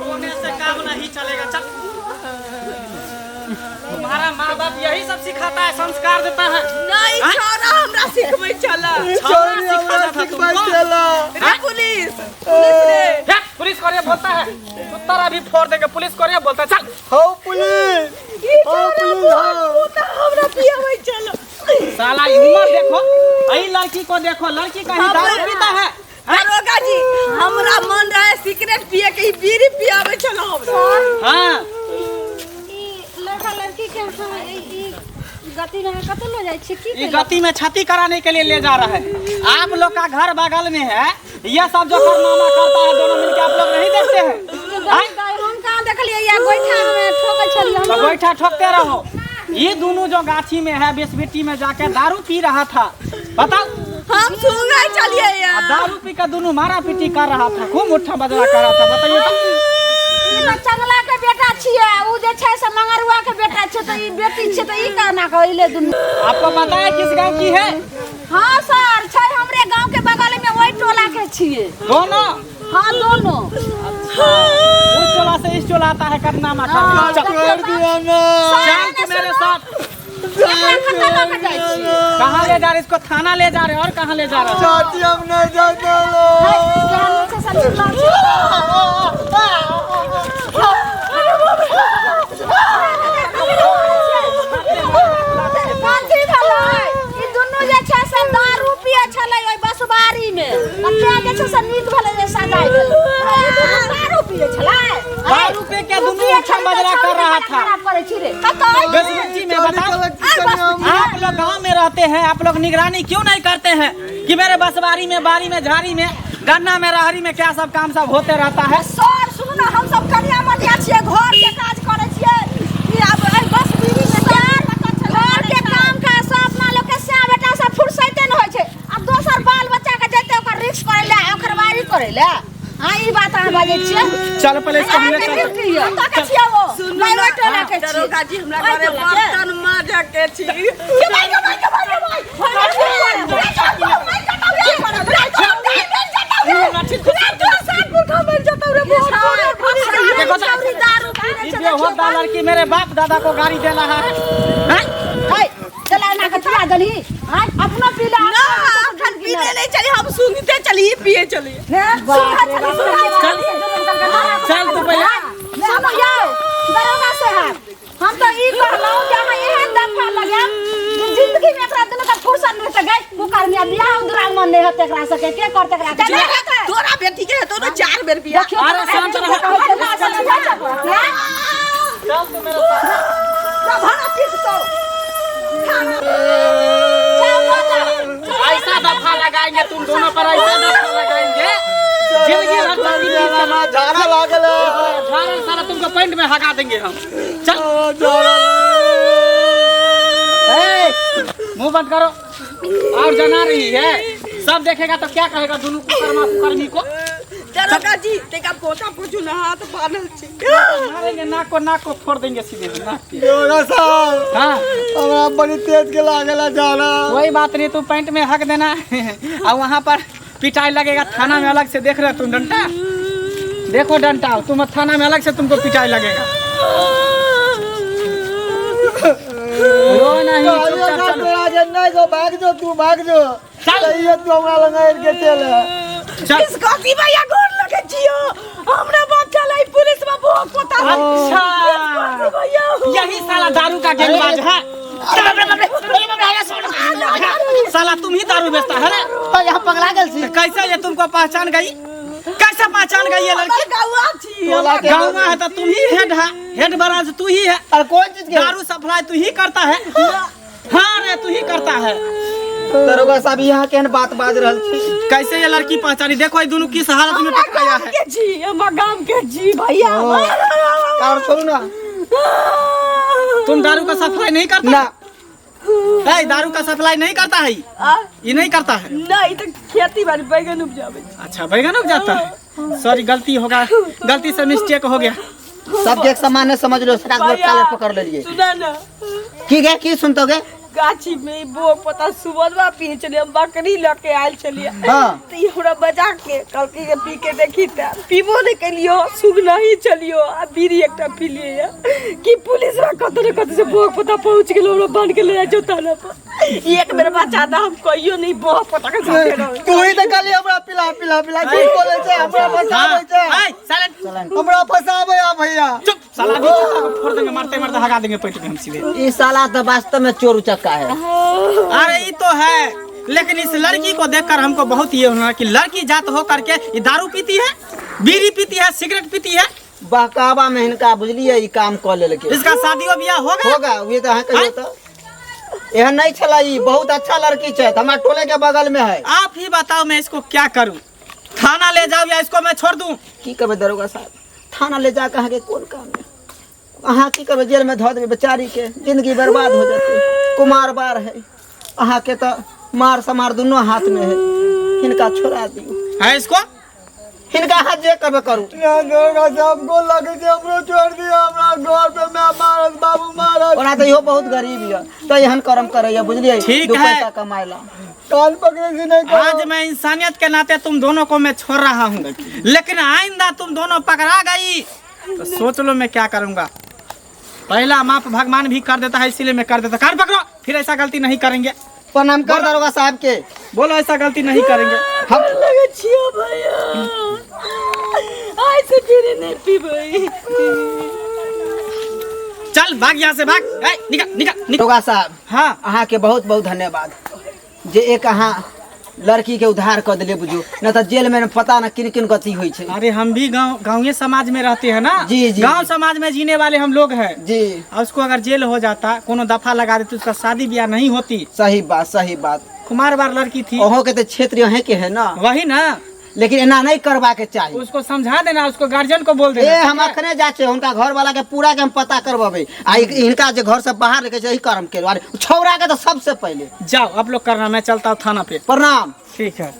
रोने से काम नहीं चलेगा। चल, तुम्हारा माँ बाप यही सब सिखाता है, संस्कार देता है। नहीं। हाँ? छौड़ा हमरा सिखबै छला। छौड़ा सिखाता था तुमको? रे पुलिस, पुलिस रे। हे, पुलिस को ये बोलता है, कुत्ता अभी फोड़ देंगे। पुलिस को ये बोलता है, चल। हौ पुलिस, ई हौ छौड़ा पुलिस, बहुत हौ। कुत्ता हमरा पियाबै छला। साला, ये उम्र देखो, यही लड़की को देखो, लड़की कहीं दारू पीता है, हैं? दरोगा जी, हमरा मन रहे सिगरेट पिए के, ई बीड़ी पियाबै छला हमरा। ई लड़का लड़की के अहाँ ई गति में अहाँ कतऽ लऽ जाइ छी की? ये गति में क्षति कराने के लिए ले जा रहा है। आप लोग का घर बगल में है, ये सब जो कारनामा करता है दोनों मिलके, आप लोग नहीं देखते हैं, हैं? हम कहाँ देखलियै? या गोइठा में ठोकै छलियै तो हम। गोईठा ठोकते रहो। ये दोनों जो गाछी में है, बेसबेटी में जाके दारू पी रहा था, बताओ। हम सुनै छलियै। आ दारू पी के दोनों मारा पीटी कर रहा था, खूब उठा बजरा कर रहा था, बताइए तो। ई तऽ चंगला के बेटा छियै, उ जे छै से मंगरुआ के बेटा छै, तऽ ई बेटी छै, तऽ ई केना कहले दुनू? आपको पता है किस गांव की है? हाँ सर, छै हमरे गांव के बगल में, ओहि टोला के छियै। दोनों? हाँ, दोनों। उस टोला से इस टोला आता है करनामा करने। चल। छोड़ दिया ना। चल तू मेरे साथ। एकरा कतऽ लऽ के जाइ छियै? कहाँ ले जा रहे इसको? थाना ले जा रहे और कहाँ ले जा रहे हो? चाची, हम नहीं जाते। केहन छै से चिल्लाउ छै। कथी भेलै? ई दुनू जे छै से दारू पियै छलै ओहि बसबारी मे, आ तें जे छै से नीक भेलै जे सजाय भेलै। ई दुनू दारू पियै छलै। दारू पी के दुनू उठा बजरा कर रहा था। खराब करै छी रे कतऽ? बेसबेटी में, बताओ। आप लोग गांव में रहते हैं, आप लोग निगरानी क्यों नहीं करते हैं कि मेरे बसवारी में, बाड़ी में, झाड़ी में, गन्ना में, रहरी में क्या सब काम सब होते रहता है? सर, सुनू ने, हम सब कनिया मटिया छियै, घर के काज करै छियै। ई आब एहि बस बीड़ी में सर, घर के काम काज सब अपना लोग के सिया बेटा सब फुर्सते न होइ छै, आ दोसर बाल बच्चा के जैते ओकर रिक्स करै ले, ओखरबारी करै ले। हाँ, ई बात अहाँ बाजै छियै। चलो, पहले इसको हम ले अहाँके चलते। ड्यूटी यऽ। कतऽ के छियै ओ? सुनू नहीं, ने, ओहि टोला के छियै। दरोगा जी, हमरा ओहि घरे टोला के। बर्तन माजऽ के छी। के भाई, के भाई, के भाई, के भाई, देखो तो, ये बेहोदा लड़की मेरे बाप दादा को गाड़ी दे रहा है, हैं? है, चला एना के पिया देलही? आँय, अपनो पी ले। ना, अखन पीने नहीं चली, हम सुनते चली, पिए चली। बाप रे बाप। चल चल तू पहले। सुनो यौ दरोगा साहब, हम तऽ ई कहलहुँ जे अहाँ एहन दफा लगायब जे जिंदगी में एकरा दुनू के फुर्सत नहि हेतै। गै कुकर्मिया, बियाह दुरागमन नहि हेतै एकरा सबके। के करतै एकरा के? तोरा बेटी के हेतौ ने चार बेर बियाह। देखियौ। अरे शांत रह। चल तू मेरे साथ। ऐसा दफा लगाएंगे तुम दोनों पर, ऐसा दफा लगाएंगे, जिंदगी भर चक्की पीस के झाड़ा लागल है। झाड़ा सारा तुमको पैंट में हगा देंगे हम। चल। झाड़ा। ए, मुंह बंद करो और जना रही है, सब देखेगा तो क्या कहेगा दोनों कुकर्मा कुकर्मी को? दरोगा जी, तनिका पोछा पोछू ने, हाथ बान्हल छै। मारेंगे नाक को, नाक को फोड़ देंगे सीधे नाक के। दरोगा साहब। हाँ। हमरा बड़ी तेज के लागल है झाड़ा। कोई बात नहीं, तू पैंट में हक देना और वहाँ पर पिटाई लगेगा थाना में अलग से। देख रहे हो तुम डंडा? देखो डंडा, तुम थाना में अलग से तुमको पिटाई लगेगा। रो नहीं, चुपचाप चलो। तोरा जे नहीं जो, भाग जो तू, भाग जो। चल। तैयो तू हमरा लग आबि के चल। चल। कथी भैया, गोर लगे छियो, हमरा बच्चा लाई पुलिस में बहुत पता। अच्छा। भैया। यही साला दारू का गेंदबाज है। साला, तुम ही दारू बेचता है ना? यहाँ पगला गेल छी। कैसे ये तुमको पहचान गई? कैसे पहचान गई ये लड़की? गौआ छी। टोला के। गाँव में है तो तुम ही हेड है, हेड ब्रांच तू ही है। अरे, कोन चीज के? दारू सप्लाई तू ही करता है। हाँ रे, तू ही करता है। दरोगा साहब, यहाँ केहन बात बाज रहल छी? कैसे ये लड़की पहचानी? देखो, ये दोनों किस हालत में हमरा पकड़ाया गाम है। के छी, हमरा गाम के छी भैया। और छोड़ू ना। तुम दारू का सप्लाई नहीं करता? ना। है, दारू का सप्लाई नहीं करता है ये? आ? ये नहीं करता है? नहीं, तऽ खेती बाड़ी बैगन उपजाबै छी। अच्छा, बैगन उपजाता है। सॉरी, गलती होगा, गलती से मिस्टेक हो गया। सबके एक समान समझ लो, सटाक भैया, काले पकड़ लेलिए। सुना ना। की गे, की सुनतो गे? गाछी में बो पता सुबह पिए छलियै, हम बकरी लऽ के आयल छलियै। तऽ ई हमरा बजा के कहलकै जे पी के देखी, तऽ पीबो नहि केलियो, सुगना ही छलियो आ बीड़ी एकटा पी लियै कि पुलिस कतौ ने कतौ से बोग पता पहुँच गेलो, हमरा बान्हि के ले जाइ छौ थाना पर। एक बेर बचा दे, हम कहियो नहीं बोग पता के साथे रहबै। तू ही तऽ कहली हमरा पिला पिला पिला, झूठ बोलै छै, हमरा फसाबै छै। ऐ, साइलेंट। हमरा फसाबै आ भैया। चुप साला, अभी चुप, फोड़ देंगे, मारते मारते हगा देंगे पेट में हम सीधे। ई साला तो वास्तव में चोर उचक्का है। अरे ये तो है, लेकिन इस लड़की को देखकर हमको बहुत ये होना कि लड़की जात हो करके ये दारू पीती है, बीड़ी पीती है, सिगरेट पीती है। बहकावा में हिनका बुझलियै ई काम कऽ लेलकै। इसका शादियों ब्याह हो गया? होगा, उहे तऽ अहाँ कहियौ तऽ एहन नहीं छला, ई बहुत अच्छा लड़की छै, हमरा टोले के बगल में है। आप ही बताओ मैं इसको क्या करूं, थाना ले जाऊं या इसको मैं छोड़ दूं? की करबै दरोगा साहब, थाना ले जाके अहाँके कोन काम है? अहाँ की करबै, जेल में धऽ देबै, बेचारी के जिंदगी बर्बाद हो जेतै। कुमार बार है, अहाँके तऽ मार समार दुनू हाथ में है, हिनका छोड़ा दियौ। है इसको हिनका अहाँ जे करबै करू। दरोगा साहब को लगे छै हमरो छोड़ दिया, हमरा घर पे मैं मारत, बाबू मारत। ओना तऽ इहो बहुत गरीब यऽ, तऽ एहन कर्म करैया बुझलियै, ठीक दू है। पैसा कमाय ला। कान पकड़े से नहीं करो। आज मैं इंसानियत के नाते तुम दोनों को मैं छोड़ रहा हूँ, लेकिन आइंदा तुम दोनों पकड़ा गई तो सोच लो मैं क्या करूँगा। पहला माफ भगवान भी कर देता है, इसीलिए मैं कर देता। कान पकड़ो, फिर ऐसा गलती नहीं करेंगे। प्रणाम कर दरोगा साहब के। बोलो ऐसा गलती नहीं करेंगे। हम लगे छियो भैया, आइ से बीड़ी नहीं पीबै। चल भाग यहाँ से भाग, ए, निकल निकल निकल। दरोगा साहब, हाँ। अहाँके बहुत बहुत धन्यवाद जे एक अहाँ लड़की के उद्धार कऽ देलियै बुझू, नहि तऽ जेल में पता न किन किन गति होइ छै। अरे हम भी गांव गाँव समाज में रहते हैं ना। जी, जी। गांव समाज में जीने वाले हम लोग हैं। जी। और उसको अगर जेल हो जाता, कोनो दफा लगा देती, उसका शादी ब्याह नहीं होती। सही बात, सही बात। कुमार बार लड़की थी। अहों के तऽ क्षेत्र अहें के है ना। वही ना। लेकिन एना नहीं करबा के चाही। उसको समझा देना, उसको गार्जियन को बोल देना। ए हम अखने जा छियै हुनका घर वाला के पूरा के हम पता करबेबै, आ हिनका जे घर से बाहर लेके छै एही कर्म के, अरे छौड़ा के तऽ सबसे पहिले। जाओ आप लोग करना, मैं चलता हूँ थाना पे। प्रणाम। ठीक है।